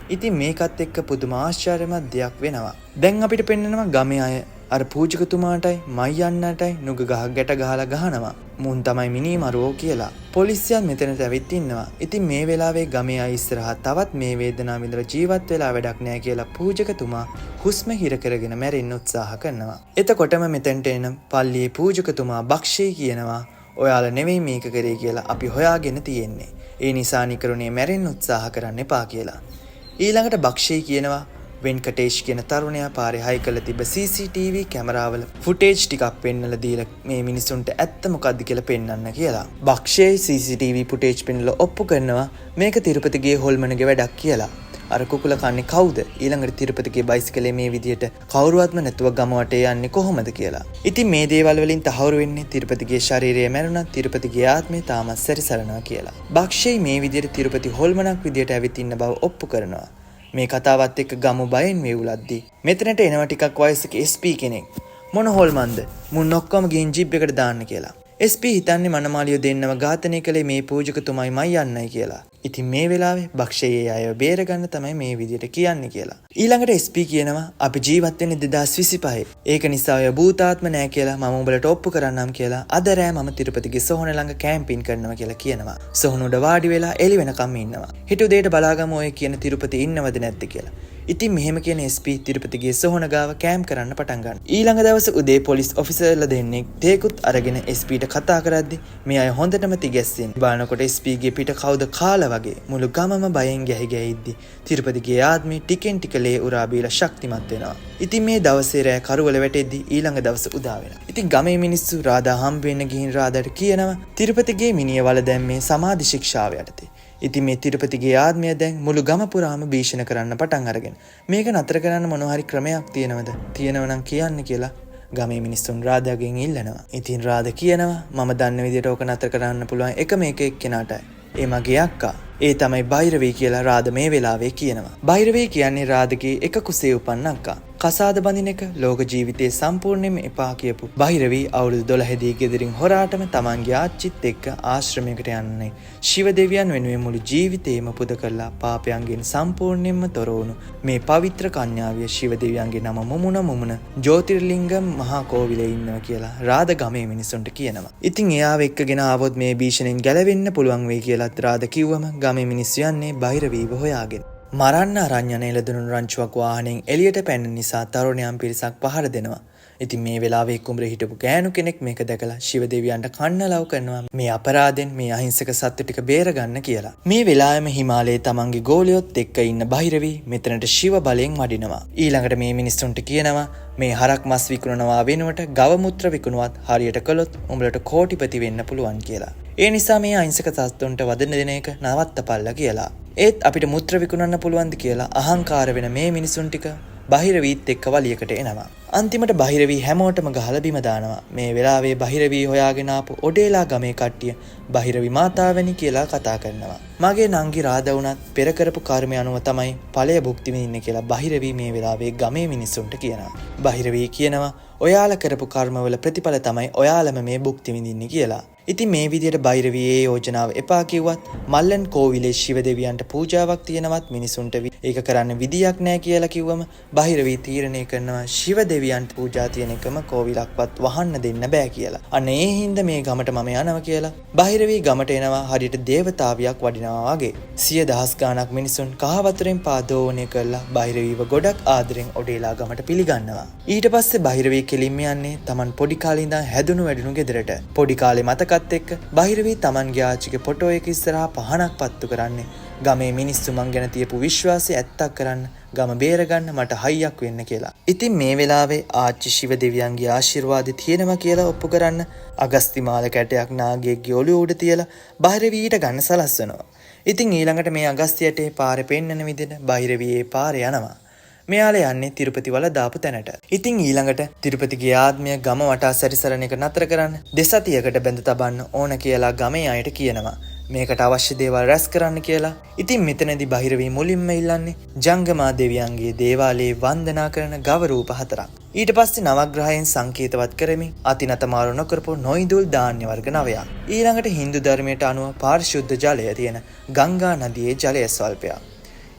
ඉතින් මේකත් එක්ක පුදුම ආශ්චර්යමත් දෙයක් වෙනවා. දැන් අපිට පෙන්නනවා ගමේ අය අර පූජකතුමාටයි මයියන්නටයි නුග ගහක් ගැට ගහලා ගහනවා. මුන් තමයි මිනී මරුවෝ කියලා. පොලිසියත් මෙතනට ඇවිත් ඉන්නවා. ඉතින් මේ වෙලාවේ ගමේ අය ඉස්සරහා තවත් මේ වේදනාව විඳලා ජීවත් වෙලා වැඩක් නෑ කියලා පූජකතුමා හුස්ම හිර කරගෙන මැරෙන්න උත්සාහ කරනවා. එතකොටම මෙතනට එන පල්ලියේ පූජකතුමා බක්ෂී කියනවා ඔයාලා නෙවෙයි මේක කරේ කියලා අපි හොයාගෙන තියෙන්නේ. ඒ නිසා නිකරුණේ මැරෙන්න උත්සාහ කරන්න එපා කියලා. ඊළඟට බක්ෂී කියනවා වෙන්කටේෂ් කියන තරුණයා පාරේ හයි කරලා තිබ්බ CCTV කැමරාවල ෆුටේජ් ටිකක් පෙන්නලා දීලා මේ මිනිසුන්ට ඇත්ත මොකද්ද කියලා පෙන්වන්න කියලා. බක්ෂේ CCTV footage පෙන්නලා ඔප්පු කරනවා මේක තිරුපතිගේ හොල්මනගේ වැඩක් කියලා. අර කුකුල කන්නේ කවුද? ඊළඟට තිරුපතිගේ බයිසිකලේ මේ විදියට කවුරුවත්ම නැතුව ගම වටේ යන්නේ කොහොමද කියලා. ඉතින් මේ දේවල් වලින් තහවුරු වෙන්නේ තිරුපතිගේ ශරීරය මැරුණත් තිරුපතිගේ ආත්මය තාමත් සැරිසරනවා කියලා. බක්ෂේ මේ විදියට තිරුපති හොල්මනක් විදියට ඇවිත් ඉන්න බව ඔප්පු කරනවා. මේ කතාවත් එක්ක ගම බයෙන් වෙවුලද්දි මෙතනට එනවා ටිකක් වයසක SP කෙනෙක්. මොන හොල්මන්ද? මුන් ඔක්කොම ගිහින් ජිප් එකට දාන්න කියලා. SP හිතන්නේ මනමාලියෝ දෙන්නව ඝාතනය කළේ මේ පූජකතුමයි මයි යන්නයි කියලා. ඉතින් මේ වෙලාවේ බක්ෂයේ අයව බේරගන්න තමයි මේ විදියට කියන්නේ කියලා. ඊළඟට SP කියනවා අපි ජීවත් වෙන්නේ 2025. ඒක නිසා ඔය භූතාත්ම නෑ කියලා මම උඹලට ඔප්පු කරන්නම් කියලා අද රෑ මම තිරුපතිගේ සොහොන ළඟ කැම්පින් කරනවා කියලා කියනවා. සොහොන උඩ වාඩි වෙලා එළි වෙනකම් ඉන්නවා. හිට උදේට බලාගමු ඔය කියන තිරුපති ඉන්නවද නැද්ද කියලා. ඉතින් මෙහෙම කියන SP තිරුපතිගේ සොහොන ගාව කෑම් කරන්න පටන් ගන්නවා. ඊළඟ දවස උදේ පොලිස් ඔෆිසර්ලා දෙන්නෙක් තේකුත් අරගෙන SPට කතා කරද්දි මේ අය හොඳටම තිගැස්සෙන් බලනකොට SP ගේ පිට කවුද කාලා වගේ මුළු ගමම බයෙන් ගැහි ගැහි ඉද්දි තිරුපතිගේ ආත්මේ ටිකෙන් ටික ලේ උරා බීලා ශක්තිමත් වෙනවා. ඉතින් මේ දවසේ රෑ කරුවල වැටෙද්දි ඊළඟ දවස උදා වෙනවා. ඉතින් ගමේ මිනිස්සු රාධා හම්බ වෙන්න ගිහින් රාධාට කියනවා තිරුපතිගේ මිනිය වල දැන් මේ සමාධි ශික්ෂාව යටතේ. ඉතින් මේ තිරුපතිගේ ආත්මය දැන් මුළු ගම පුරාම භීෂණ කරන්න පටන් අරගෙන මේක නතර කරන්න මොන හරි ක්‍රමයක් තියෙනවද? තියෙනව නම් කියන්න කියලා ගමේ මිනිස්සුන් රාධාගෙන් ඉල්ලනවා. ඉතින් රාධා කියනවා මම දන්න විදියට ඕක නතර කරන්න පුළුවන් එකම එක එක්කෙනාටයි. ඒ මගේ අක්කා. ඒ තමයි බෛරවී කියලා රාධා මේ වෙලාවේ කියනවා. බෛරවී කියන්නේ රාධගේ එක කුසේ උපන් අක්කා. කසාද බඳින එක ලෝක ජීවිතේ සම්පූර්ණයෙන්ම එපා කියපු බෛරවී අවුරුදු 12 දී ගෙදරින් හොරාටම තමන්ගේ ආච්චිත් එක්ක ආශ්‍රමයකට යන්නේ ශිව දෙවියන් වෙනුවෙන් මුළු ජීවිතේම පුද කරලා පාපයන්ගෙන් සම්පූර්ණයෙන්ම තොර වුණු මේ පවිත්‍ර කන්‍යාවිය ශිව දෙවියන්ගේ නම මුමුණ මුමුණ ජ්‍යොතිර්ලිංගම් මහා කෝවිලේ ඉන්නවා කියලා රාධ ගමේ මිනිසුන්ට කියනවා. ඉතින් එයාව එක්කගෙන ආවොත් මේ භීෂණයෙන් ගැලවෙන්න පුළුවන් වෙයි කියලාත් රාධ කිව්වම ගමේ මිනිස්සු යන්නේ බෛරවීව හොයාගෙන. මරන්න අරන් යන එළදෙනුන් රංචුවක් වාහනයෙන් එළියට පැන්න නිසා තරුණයන් පිරිසක් පහර දෙනවා. ඉතින් මේ වෙලාවේ කුඹුරේ හිටපු ගෑනු කෙනෙක් මේක දැකලා ශිව දෙවියන්ට කන්න ලව් කරනවා මේ අපරාධෙන් මේ අහිංසක සත්තු ටික බේරගන්න කියලා. මේ වෙලාවෙම හිමාලයේ තමන්ගේ ගෝලියොත් එක්ක ඉන්න බෛරවී මෙතනට ශිව බලයෙන් වඩිනවා. ඊළඟට මේ මිනිස්සුන්ට කියනවා මේ හරක් මස් විකුණනවා වෙනුවට ගව මුත්‍ර විකුණුවත් හරියට කළොත් උඹලට කෝටිපති වෙන්න පුළුවන් කියලා. ඒ නිසා මේ අහිංසක සත්තුන්ට වදන දෙන එක නවත්තපල්ලා කියලා. ඒත් අපිට මුත්‍ර විකුණන්න පුළුවන්ද කියලා අහංකාර වෙන මේ මිනිසුන් ටික බහිරවීත් එක්ක වලියකට එනවා. අන්තිමට බහිරවී හැමෝටම ගහලා බිම දානවා. මේ වෙලාවේ බහිරවී හොයාගෙන ආපු ඔඩේලා ගමේ කට්ටිය බහිරවි මාතාවනි කියලා කතා කරනවා. මගේ නංගි රාධා වුණත් පෙර කරපු කර්මය අනුව තමයි ඵලය භුක්ති විඳින්නේ කියලා බහිරවී මේ වෙලාවේ ගමේ මිනිස්සුන්ට කියනවා. බහිරවී කියනවා ඔයාලා කරපු කර්මවල ප්‍රතිඵල තමයි ඔයාලම මේ භුක්ති විඳින්නේ කියලා. ඉතින් මේ විදියට බෛරවී ඒ යෝජනාව එපා කිව්වත් මල්ලන් කෝවිලේ ශිව දෙවියන්ට පූජාවක් තියෙනවත් මිනිසුන්ට ඒක කරන්න විදියක් නෑ කියලා කිව්වම බෛරවී තීරණය කරනවා ශිව දෙවියන්ට පූජා තියෙන එකම කෝවිලක්වත් වහන්න දෙන්න බෑ කියලා. අන්න ඒ හින්දා මේ ගමට මම යනවා කියලා බෛරවී ගමට එනවා හරියට දේවතාවියක් වඩිනවා වගේ. සිය දහස් ගාණක් මිනිසුන් කහ වතුරෙන් පාදෝවණය කරලා බෛරවීව ගොඩක් ආදරෙන් ඔඩේලා ගමට පිළිගන්නවා. ඊට පස්සේ බෛරවී කෙලින්ම යන්නේ Taman පොඩි කාලේ ඉඳන් හැදුණු වැඩුණු ගෙදරට. පොඩි කාලේ මතකත් එක්ක බෛරවී Tamanගේ ආච්චිගේ ෆොටෝ එක ඉස්සරහා පහනක් පත්තු කරන්නේ ගමේ මිනිස්සු මං ගැන තියපු විශ්වාසය ඇත්තක් කරන්න, ගම බේරගන්න මට හයියක් වෙන්න කියලා. ඉතින් මේ වෙලාවේ ආච්චි ශිව දෙවියන්ගේ ආශිර්වාදය තියෙනවා කියලා ඔප්පු කරන්න අගස්තිමාල කැටයක් නාගයෙක්ගේ ඔළුව උඩ තියලා බෛරවීට ගන්න සලස්වනවා. ඉතින් ඊළඟට මේ අගස්තියට ඒ පාරේ පෙන්නන විදිහට බෛරවී ඒ පාරේ යනවා. මෙයාලා යන්නේ තිරුපති වල දාපු තැනට. ඉතින් ඊළඟට තිරුපතිගේ ආත්මය ගම වටා සැරිසරන එක නතර කරන්න දෙසතියකට බැඳ තබන්න ඕන කියලා ගමේ අයට කියනවා. මේකට අවශ්‍ය දේවල් රැස් කරන්න කියලා. ඉතින් මෙතනදී බහිරවී මුලින්ම ඉල්ලන්නේ ජංගමා දෙවියන්ගේ දේවාලයේ වන්දනා කරන ගව රූප 4ක්. ඊට පස්සේ නවග්‍රහයෙන් සංකේතවත් කරමින් අතිනත මාරු නොකරපු නොයිදුල් ධාන්‍ය වර්ග 9ක්. ඊළඟට හින්දු ධර්මයට අනුව පාරිශුද්ධ ජලය තියෙන ගංගා නදියේ ජලය ස්වල්පයක්.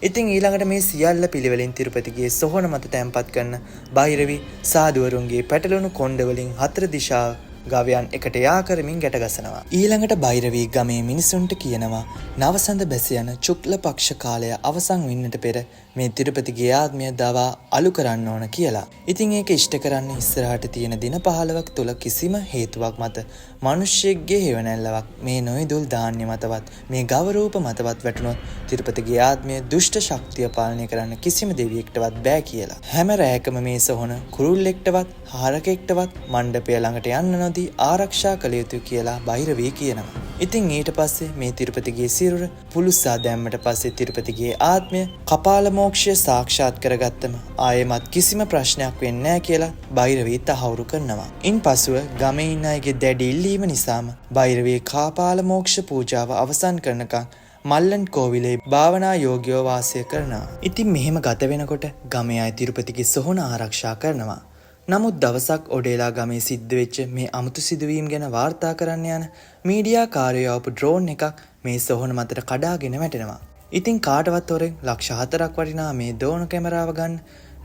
ඉතින් ඊළඟට මේ සියල්ල පිළිවෙලින් තිරුපතිගේ සොහොන මත තැන්පත් කරන බෛරවි සාදුවරුන්ගේ පැටලුණු කොණ්ඩ වලින් හතර දිශා ගවයන් එකට යා කරමින් ගැට ගසනවා. ඊළඟට බෛරවී ගමේ මිනිසුන්ට කියනවා නවසඳ බැස යන චුක්ල පක්ෂ කාලය අවසන් වෙන්නට පෙර මේ තිරුපතිගේ ආත්මය දවා අලු කරන්න ඕන කියලා. ඉතින් ඒක ඉෂ්ට කරන්න ඉස්සරහට තියෙන දින 15ක් තුල කිසිම හේතුවක් මත මිනිස්සෙක්ගේ හේවණැල්ලවක් මේ නොයිදුල් ධාන්‍ය මතවත් මේ ගව රූප මතවත් වැටුණොත් තිරුපතිගේ ආත්මය දුෂ්ට ශක්තිය පාලනය කරන්න කිසිම දෙවියෙක්ටවත් බෑ කියලා. හැම රැයකම මේ සොහොන කුරුල්ලෙක්ටවත් හරකෙක්ටවත් මණ්ඩපය ළඟට යන්න නොදී ආරක්ෂා කළ යුතුයි කියලා බෛරවී කියනවා. ඉතින් ඊට පස්සේ මේ තිරුපතිගේ සිරුර පුලුස්සා දැම්මට පස්සේ තිරුපතිගේ ආත්මය කපාල මෝක්ෂය සාක්ෂාත් කරගත්තම ආයෙමත් කිසිම ප්‍රශ්නයක් වෙන්නේ නැහැ කියලා බෛරවී තහවුරු කරනවා. ඉන්පසුව ගමේ ඉන්න අයගේ දැඩි ඉල්ලීම නිසාම බෛරවී කපාල මෝක්ෂ පූජාව අවසන් කරනකම් මල්ලන් කෝවිලේ භාවනා යෝගියෝ වාසය කරනවා. ඉතින් මෙහෙම ගත වෙනකොට ගමේ අය තිරුපතිගේ සොහොන ආරක්ෂා කරනවා. නමුත් දවසක් ඔඩේලා ගමේ සිද්ධ වෙච්ච මේ අමුතු සිදුවීම් ගැන වාර්තා කරන්න යන මීඩියා කාර්යය ආපු ඩ්‍රෝන් එකක් මේ සොහොන මතට කඩාගෙන වැටෙනවා. ඉතින් කාටවත් හොරෙන් ලක්ෂ 4ක් වටිනා මේ ඩ්‍රෝන් කැමරාව ගන්න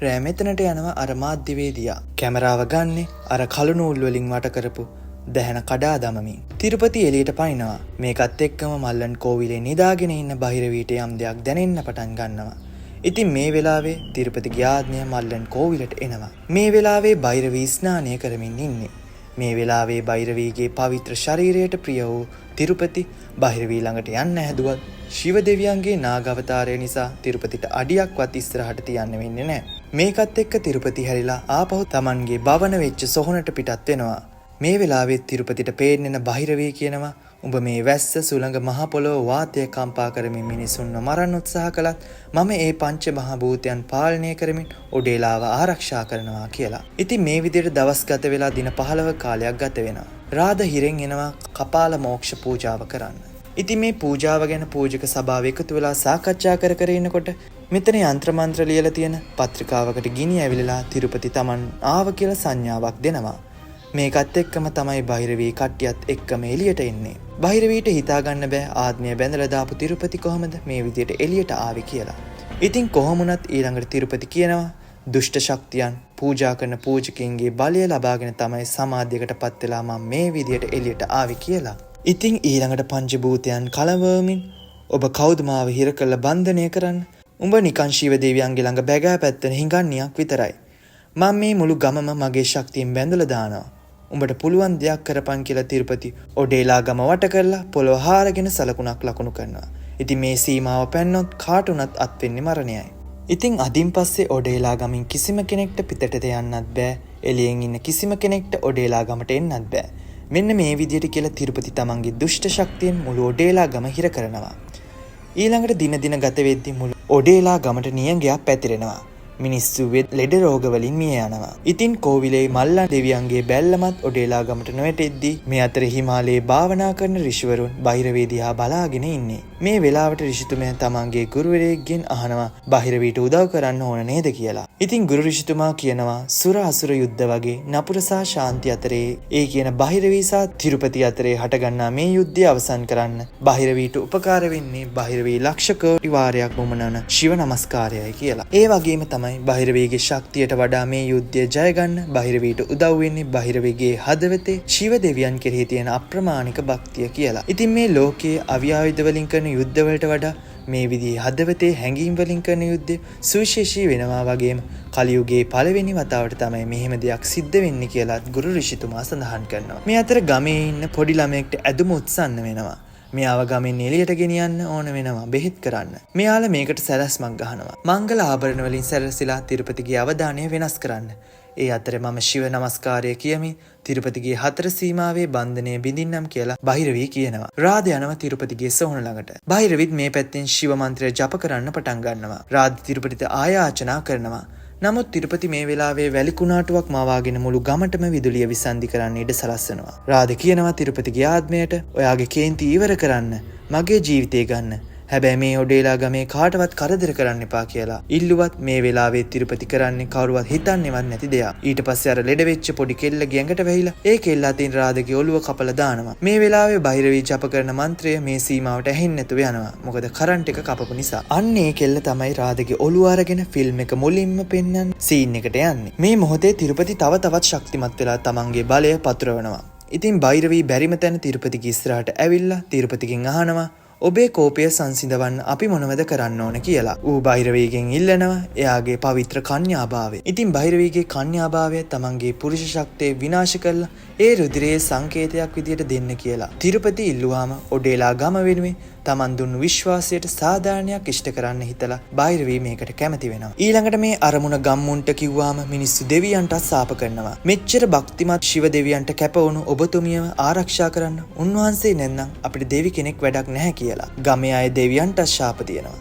රෑ මෙතනට යනවා අර මාධ්‍යවේදියා. කැමරාව ගන්නේ අර කළු නූල් වලින් වට කරපු දැහැන කඩා දමමින්. තිරුපති එළියට පනිනවා. මේකත් එක්කම මල්ලන් කෝවිලේ නිදාගෙන ඉන්න බහිරවීට යම් දෙයක් දැනෙන්න පටන් ගන්නවා. ඉතින් මේ වෙලාවේ තිරුපතිගේ ආත්මය මල්ලන් කෝවිලට එනවා. මේ වෙලාවේ බෛරවී ස්නානය කරමින් ඉන්නේ. මේ වෙලාවේ බෛරවීගේ පවිත්‍ර ශරීරයට ප්‍රිය වූ තිරුපති බෛරවී ළඟට යන්න හැදුවත් ශිව දෙවියන්ගේ නාග අවතාරය නිසා තිරුපතිට අඩියක්වත් ඉස්සරහට තියන්න වෙන්නේ නැහැ. මේකත් එක්ක තිරුපති හැරිලා ආපහු Tamanගේ භවන වෙච්ච සොහොනට පිටත් වෙනවා. මේ වෙලාවේ තිරුපතිට පේන්න එන බෛරවී කියනවා උඹ මේ වැස්ස සුළඟ මහ පොළොව වාතය කම්පා කරමින් මිනිසුන්ව මරන්න උත්සාහ කළත් මම ඒ පංච මහ භූතයන් පාලනය කරමින් ඔඩේලාව ආරක්ෂා කරනවා කියලා. ඉතින් මේ විදිහට දවස් ගත වෙලා දින 15 කාලයක් ගත වෙනවා. රාධ හිරෙන් එනවා කපාල මෝක්ෂ පූජාව කරන්න. ඉතින් මේ පූජාව ගැන පූජක සභාව එකතු වෙලා සාකච්ඡා කර කර ඉන්නකොට මෙතන යන්ත්‍ර මන්ත්‍ර ලියලා තියෙන පත්‍රිකාවකට ගිනි ඇවිලලා තිරුපති තමන් ආව කියලා සංඥාවක් දෙනවා. මේකත් එක්කම තමයි බෛරවී කට්ටියත් එක්කම එළියට එන්නේ. බෛරවීට හිතා ගන්න බෑ ආත්මය බැඳලා දාපු තිරුපති කොහොමද මේ විදියට එළියට ආවේ කියලා. ඉතින් කොහොම වුණත් ඊළඟට තිරුපති කියනවා දුෂ්ට ශක්තියන් පූජා කරන පූජකයින්ගේ බලය ලබාගෙන තමයි සමාධියකට පත් වෙලා මම මේ විදියට එළියට ආවේ කියලා. ඉතින් ඊළඟට පංචභූතයන් කලවමින් ඔබ කවුද මාව හිර කරලා බන්ධනය කරන්න? උඹ නිකන් ශිව දෙවියන්ගේ ළඟ බැගෑ පැත්තන හිඟන්නියක් විතරයි. මම මේ මුළු ගමම මගේ ශක්තියෙන් බැඳලා දානවා. උඹට පුළුවන් දෙයක් කරපන් කියලා තිරුපති ඔඩේලා ගම වට කරලා පොළොව හාරගෙන සලකුණක් ලකුණු කරනවා. ඉතින් මේ සීමාව පැන්නොත් කාට වුණත් අත් වෙන්නේ මරණයයි. ඉතින් අදින් පස්සේ ඔඩේලා ගමින් කිසිම කෙනෙක්ට පිටතට යන්නත් බෑ. එළියෙන් ඉන්න කිසිම කෙනෙක්ට ඔඩේලා ගමට එන්නත් බෑ. මෙන්න මේ විදියට කියලා තිරුපති තමන්ගේ දුෂ්ට ශක්තියෙන් මුළු ඔඩේලා ගම හිර කරනවා. ඊළඟට දින දින ගත වෙද්දි මුළු ඔඩේලා ගමට නියඟයක් පැතිරෙනවා. මිනිස්සු ලෙඩ රෝග වලින් මිය යනවා. ඉතින් කෝවිලේ මල්ලන් දෙවියන්ගේ බැල්ලමත් ඔඩේලා ගමට නොවැටෙද්දී මේ අතර හිමාලයේ භාවනා කරන ඍෂිවරුන් බහිරවී දිහා බලාගෙන ඉන්නේ. මේ වෙලාවට ඍෂිතුමයා තමන්ගේ ගුරුවරයෙක්ගෙන් අහනවා බහිරවීට උදව් කරන්න ඕන නේද කියලා. ඉතින් ගුරු ඍෂිතුමා කියනවා සුර අසුර යුද්ධ වගේ නපුර සහ ශාන්ති අතරේ ඒ කියන බහිරවී සහ තිරුපති අතරේ හටගන්නා මේ යුද්ධය අවසන් කරන්න බහිරවීට උපකාර වෙන්නේ බහිරවී ලක්ෂ කෝටි වාරයක් මුමුණන ශිව නමස්කාරයයි කියලා. ඒ වගේම තමයි බහිරවීගේ ශක්තියට වඩා මේ යුද්ධය ජය ගන්න බහිරවීට උදව් වෙන්නේ බහිරවීගේ හදවතේ ශිව දෙවියන් කෙරෙහි තියෙන අප්‍රමාණික භක්තිය කියලා. ඉතින් මේ ලෝකයේ අවියායුධ වලින් කරන යුද්ධවලට වඩා මේ විදිහේ හදවතේ හැඟීම් වලින් කරන යුද්ධය සුවිශේෂී වෙනවා වගේම කලියුගයේ පළවෙනි වතාවට තමයි මෙහෙම දෙයක් සිද්ධ වෙන්නේ කියලාත් ගුරු ඍෂිතුමා සඳහන් කරනවා. මේ අතර ගමේ ඉන්න පොඩි ළමයෙක්ට ඇදුම උත්සන්න වෙනවා. මෙයාව ගමෙන් එළියට ගෙනියන්න ඕන වෙනවා බෙහෙත් කරන්න. මෙයාලා මේකට සැලැස්මක් ගහනවා. මංගල ආභරණ වලින් සැරසිලා තිරුපතිගේ අවධානය වෙනස් කරන්න. ඒ අතරේ මම ශිව නමස්කාරය කියමින් තිරුපතිගේ හතර සීමාවේ බන්ධනය බිඳින්නම් කියලා බහිරවී කියනවා. රාධ යනවා තිරුපතිගේ සොහොන ළඟට. බහිරවිත් මේ පැත්තෙන් ශිව මන්ත්‍රය ජප කරන්න පටන් ගන්නවා. රාධ තිරුපතිට ආයාචනා කරනවා. නමුත් තිරුපති මේ වෙලාවේ වැලි කුණාටුවක් මවාගෙන මුළු ගමටම විදුලිය විසන්ධි කරන්න ඉඩ සලස්වනවා. රාධ කියනවා තිරුපතිගේ ආත්මයට, ඔයාගේ කේන්ති ඉවර කරන්න, මගේ ජීවිතේ ගන්න. හැබැයි මේ ඔඩේලා ගමේ කාටවත් කරදර කරන්න එපා කියලා. ඉල්ලුවත් මේ වෙලාවේ තිරුපති කරන්නේ කවුරුවත් හිතන්නේවත් නැති දෙයක්. ඊට පස්සේ අර ලෙඩ වෙච්ච පොඩි කෙල්ලගේ ඇඟට වැහිලා ඒ කෙල්ල අතින් රාධගේ ඔළුව කපලා දානවා. මේ වෙලාවේ බහිරවී ජප කරන මන්ත්‍රය මේ සීමාවට ඇහෙන්නේ නැතුව යනවා. මොකද කරන්ට් එක කපපු නිසා. අන්න ඒ කෙල්ල තමයි රාධගේ ඔළුව අරගෙන ෆිල්ම් එක මුලින්ම පෙන්වන්න සීන් එකට යන්නේ. මේ මොහොතේ තිරුපති තව තවත් ශක්තිමත් වෙලා තමන්ගේ බලය පතුරවනවා. ඉතින් බෛරවී බැරිම තැන තිරුපතිගේ ඉස්සරහට ඇවිල්ලා තිරුපතිගෙන් අහනවා, ඔබේ කෝපය සංසිඳවන්න අපි මොනවද කරන්න ඕන කියලා. ඌ බෛරවීගෙන් ඉල්ලනවා එයාගේ පවිත්‍ර කන්‍යාභාවය. ඉතින් බෛරවීගේ කන්‍යාභාවය තමන්ගේ පුරුෂ ශක්තිය විනාශ කරලා ඒ රුධිරයේ සංකේතයක් විදියට දෙන්න කියලා. තිරුපති ඉල්ලුවාම ඔඩේලා ගම වෙනුවෙන් තමන් දුන්නු විශ්වාසයට සාධාරණයක් ඉෂ්ට කරන්න හිතලා බෛරවී මේකට කැමති වෙනවා. ඊළඟට මේ අරමුණ ගම්මුන්ට කිව්වාම මිනිස්සු දෙවියන්ටත් සාප කරනවා. මෙච්චර භක්තිමත් ශිව දෙවියන්ට කැප වුණු ඔබතුමියව ආරක්ෂා කරන්න උන්වහන්සේ නැත්නම් අපිට දෙවි කෙනෙක් වැඩක් නැහැ කියලා. ගමේ අය දෙවියන්ටත් ශාප තියනවා.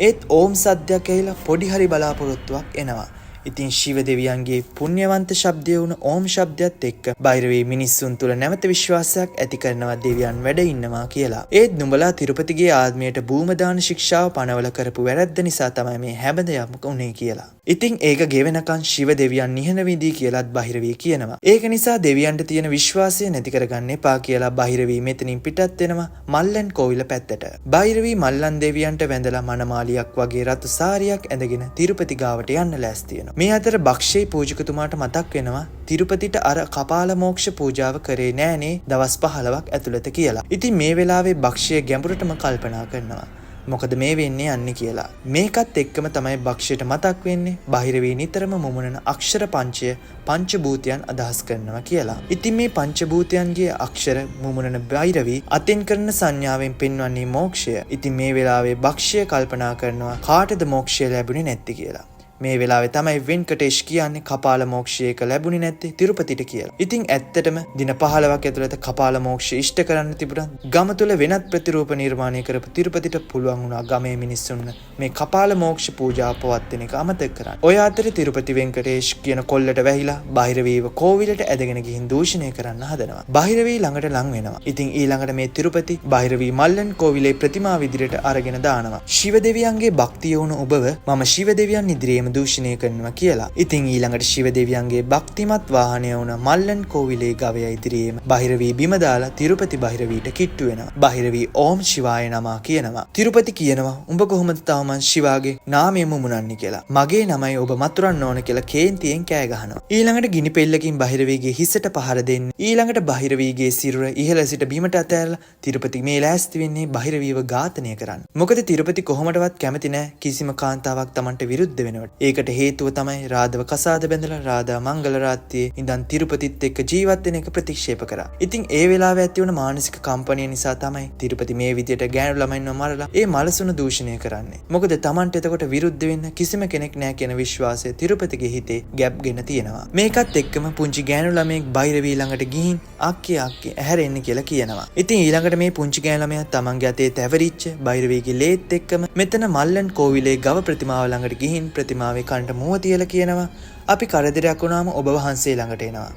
ඒත් ඕම් සද්දයක් ඇහිලා පොඩි හරි බලාපොරොත්තුවක් එනවා. ඉතින් ශිව දෙවියන්ගේ පුණ්‍යවන්ත ශබ්දය වුණ ඕම් ශබ්දයත් එක්ක බෛරවී මිනිස්සුන් තුළ නැවත විශ්වාසයක් ඇති කරනවා දෙවියන් වැඩ ඉන්නවා කියලා. ඒත් නුඹලා තිරුපතිගේ ආත්මයට භූමදාන ශික්ෂාව පනවල කරපු වැරැද්ද නිසා තමයි මේ හැම දෙයක්ම උනේ කියලා. ඉතින් ඒක ගෙවෙනකන් ශිව දෙවියන් නිහඬ විඳී කියලාත් බහිරවී කියනවා. ඒක නිසා දෙවියන්ට තියෙන විශ්වාසය නැති කරගන්න එපා කියලා බහිරවී මෙතනින් පිටත් වෙනවා මල්ලන් කෝවිල පැත්තට. බහිරවී මල්ලන් දෙවියන්ට වැඳලා මනමාලියක් වගේ රතු සාරියක් ඇඳගෙන තිරුපති ගාවට යන්න ලෑස්ති වෙනවා. මේ අතර බක්ෂේ පූජකතුමාට මතක් වෙනවා තිරුපතිට අර කපාල මෝක්ෂ පූජාව කරේ නෑනේ දවස් 15ක් ඇතුළත කියලා. ඉතින් මේ වෙලාවේ බක්ෂය ගැඹුරටම කල්පනා කරනවා. මොකද මේ වෙන්නේ යන්නේ කියලා. මේකත් එක්කම තමයි බක්ෂයට මතක් වෙන්නේ බහිරවී නිතරම මුමුණන අක්ෂර පංචය පංචභූතයන් අදහස් කරනවා කියලා. ඉතින් මේ පංචභූතයන්ගේ අක්ෂර මුමුණන බෛරවී අතින් කරන සංඥාවෙන් පෙන්වන්නේ මෝක්ෂය. ඉතින් මේ වෙලාවේ බක්ෂය කල්පනා කරනවා කාටද මෝක්ෂය ලැබුණේ නැත්තේ කියලා. මේ වෙලාවේ තමයි වෙන්කටේෂ් කියන්නේ කපාල මෝක්ෂයක ලැබුණේ නැත්තේ තිරුපතිට කියලා. ඉතින් ඇත්තටම දින 15ක් ඇතුළත කපාල මෝක්ෂය ඉෂ්ට කරන්න තිබුණා. ගම තුළ වෙනත් ප්‍රතිරූප නිර්මාණය කරපු තිරුපතිට පුළුවන් වුණා ගමේ මිනිස්සුන් මේ කපාල මෝක්ෂ පූජාව පවත්වන එක අමතක කරන්න. ඔය අතරේ තිරුපති වෙන්කටේෂ් කියන කොල්ලට වැහිලා බහිරවීව කෝවිලට ඇදගෙන ගිහින් දූෂණය කරන්න හදනවා. බහිරවී ළඟට ලං වෙනවා. ඉතින් ඊළඟට මේ තිරුපති බහිරවී මල්ලන් කෝවිලේ ප්‍රතිමාව ඉදිරියට අරගෙන දානවා. ශිව දෙවියන්ගේ භක්තිය වුණු ඔබව මම ශිව දෙවියන් ඉදිරියේම දූෂණය කරනවා කියලා. ඉතින් ඊළඟට ශිව දෙවියන්ගේ භක්තිමත් වාහනය වුණ මල්ලන් කෝවිලේ ගවයා ඉදිරියේම බහිරවී බිම දාලා තිරුපති බහිරවීට කිට්ටු වෙනවා. බහිරවී ඕම් ශිවාය නමා කියනවා. තිරුපති කියනවා උඹ කොහොමද තවමත් ශිවාගේ නාමය මුමුණන්නේ කියලා. මගේ නමයි ඔබ මතුරන්න ඕන කියලා කේන්තියෙන් කෑ ගහනවා. ඊළඟට ගිනි පෙල්ලකින් බහිරවීගේ හිසට පහර දෙන්නේ. ඊළඟට බහිරවීගේ සිරුර ඉහළ සිට බිමට අතෑරලා තිරුපති මේ ලෑස්ති වෙන්නේ බහිරවීව ඝාතනය කරන්න. මොකද තිරුපති කොහොමදවත් කැමති නෑ කිසිම කාන්තාවක් Tamanට විරුද්ධ වෙනවට. ඒකට හේතුව තමයි රාධව කසාද බැඳලා රාධා මංගල රාත්‍රියේ ඉඳන් තිරුපතිත් එක්ක ජීවත් වෙන එක ප්‍රතික්ෂේප කරා. ඉතින් ඒ වෙලාවේ ඇති වුණ මානසික කම්පනය නිසා තමයි තිරුපති මේ විදියට ගෑනු ළමයින්ව මරලා ඒ මලසුන දූෂණය කරන්නේ. මොකද Tamanට එතකොට විරුද්ධ වෙන්න කිසිම කෙනෙක් නෑ කියන විශ්වාසය තිරුපතිගේ හිතේ ගැප්ගෙන තියෙනවා. මේකත් එක්කම පුංචි ගෑනු ළමයෙක් බෛරවී ළඟට ගිහින් අක්කේ අක්කේ ඇහැරෙන්න කියලා කියනවා. ඉතින් ඊළඟට මේ පුංචි ගෑනු ළමයා තමන්ගේ අතේ තැවරිච්ච බෛරවීගේ ලේත් එක්කම මෙතන මල්ලන් කෝවිලේ ගව ප්‍රතිමාව ළඟට ගිහින් ප්‍රතිමාවේ කනට මුව තියලා කියනවා අපි කරදරයක් වුණාම ඔබ වහන්සේ ළඟට එනවා.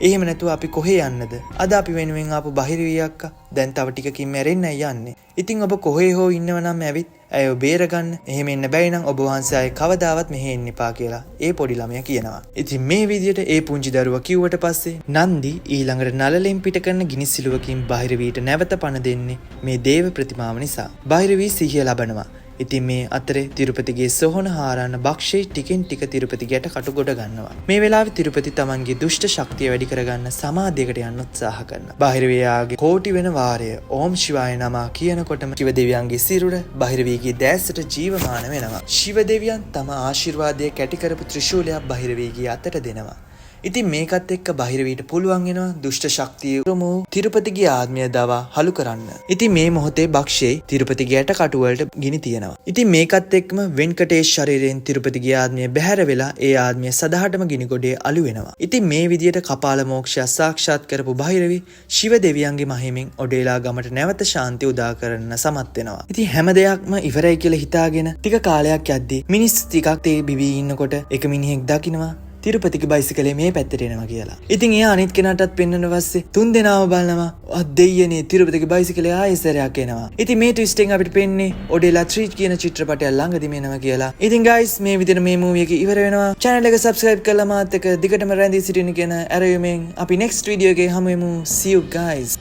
එහෙම නැතුව අපි කොහේ යන්නද? අද අපි වෙනුවෙන් ආපු බහිරවී අක්කා දැන් තව ටිකකින් මැරෙන්නයි යන්නේ. ඉතින් ඔබ කොහේ හෝ ඉන්නව නම් ඇවිත් ඇයව බේරගන්න. එහෙම එන්න බැරි නම් ඔබ වහන්සේ ආයේ කවදාවත් මෙහෙ එන්න එපා කියලා ඒ පොඩි ළමයා කියනවා. ඉතින් මේ විදියට ඒ පුංචි දරුවා කිව්වට පස්සේ නන්දි ඊළඟට නලලෙන් පිට කරන ගිනි සිලුවකින් බහිරවීට නැවත පණ දෙන්නේ මේ දේව ප්‍රතිමාව නිසා. බහිරවී සිහිය ලබනවා. ඉතින් මේ අතරේ තිරුපතිගේ සොහොන හාරන්න බක්ෂේ ටිකෙන් ටික තිරුපති ගැට කටු ගොඩ ගන්නවා. මේ වෙලාවේ තිරුපති තමන්ගේ දුෂ්ට ශක්තිය වැඩි කරගන්න සමාධියකට යන්න උත්සාහ කරනවා. බහිරවියාගේ කෝටි වෙන වාරය ඕම් ශිවාය නමා කියනකොටම ශිව දෙවියන්ගේ සිරුර බහිරවීගේ දැසට ජීවමාන වෙනවා. ශිව දෙවියන් තම ආශිර්වාදය කැටි කරපු ත්‍රිශූලයක් බහිරවීගේ අතට දෙනවා. ඉතින් මේකත් එක්ක බහිරවීට පුළුවන් වෙනවා දුෂ්ට ශක්තිය උරුම වූ තිරුපතිගේ ආත්මය දවා හලු කරන්න. ඉතින් මේ මොහොතේ බක්ෂේ තිරුපතිගේ ඇට කටු වලට ගිනි තියනවා. ඉතින් මේකත් එක්කම වෙන්කටේෂ් ශරීරයෙන් තිරුපතිගේ ආත්මය බැහැර වෙලා ඒ ආත්මය සදහටම ගිනි ගොඩේ අලු වෙනවා. ඉතින් මේ විදියට කපාල මෝක්ෂය සාක්ෂාත් කරපු බහිරවි ශිව දෙවියන්ගේ මහිමෙන් ඔඩේලා ගමට නැවත ශාන්තිය උදා කරන්න සමත් වෙනවා. ඉතින් හැම දෙයක්ම ඉවරයි කියලා හිතාගෙන ටික කාලයක් යද්දී මිනිස්සු ටිකක් තේ බිබී ඉන්නකොට එක මිනිහෙක් දකිනවා තිරුපතිගේ බයිසිකලේ මේ පැත්තට එනවා කියලා. ඉතින් එයා අනිත් කෙනාටත් පෙන්වන පස්සේ තුන් දෙනාම බලනවා, අත් දෙයියනේ, තිරුපතිගේ බයිසිකලේ ආයෙ සැරයක් එනවා. ඉතින් මේ ට්විස්ට් එකෙන් අපිට පෙන්නේ ඔඩේලා 3 කියන චිත්‍රපටය ළඟදිම එනවා කියලා. ඉතින් ගයිස්, මේ විදිහට මේ මූවි එක ඉවර වෙනවා. චැනල් එක සබ්ස්ක්‍රයිබ් කරලා මාත් එක්ක දිගටම රැඳී සිටින්න කියන ඇරයුමෙන් අපි නෙක්ස්ට් වීඩියෝ එකේ හමු වෙමු. See you guys.